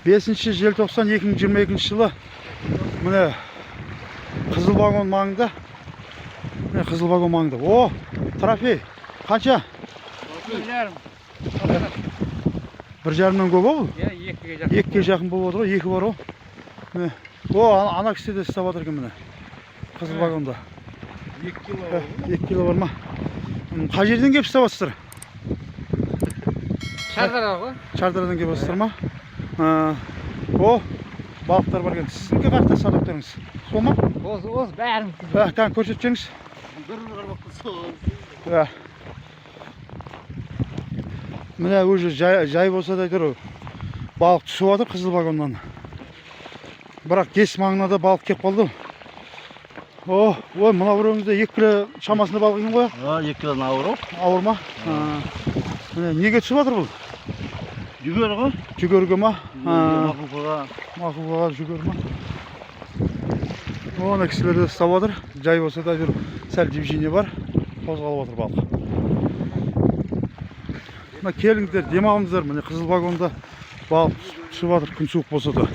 5 желтоқсан 2022 жылы, міне, Қызыл вагон маңында, міне, Қызыл вагон маңында. О, трофей қанша? 1,5. 1,5-нан көп ау бұл. Иә, 2-ге жақын. 2-ге жақын болып отыр ғой, 2 бар ғой. Міне, о, ана кісі де ұстап жатыр екен, міне, Қызыл вагонда. 2 кило. 2 кило бар ма? Қай жерден келіп ұстап жатсыздар? Шардара ғой. Шардарадан келіп жатсыздар ма? О, балықтар бар екен. Сіздікі қаяқта, садоктарыңыз сол ма? Осы бәрін. Ә, кәне, көрсетіп жіберіңіз. Бір қармақты сол. Ә. Міне, уже жай болса да, әйтеуір балық түсіп жатыр Қызыл вагоннан. Бірақ ГЭС маңына да балық келіп қалды. О, ой, мына біреуіңізде 2 кило шамасында балық екен ғой. А, 2 килодан ауыр ау. Ауыр ма? А, міне, неге түсіп жатыр бұл? Жүгері ғой. Жүгеріге ма? А, Мақұлға. мақұлға, жүгері ма? О, ана кісілер де ұстап жатыр. Жай болса да, әйтеуір сәл движение бар, қозғалып жатыр балық. Мына, келіңіздер, демалыңыздар. Міне, Қызыл вагонда балық түсіп жатыр, күн суық болса да.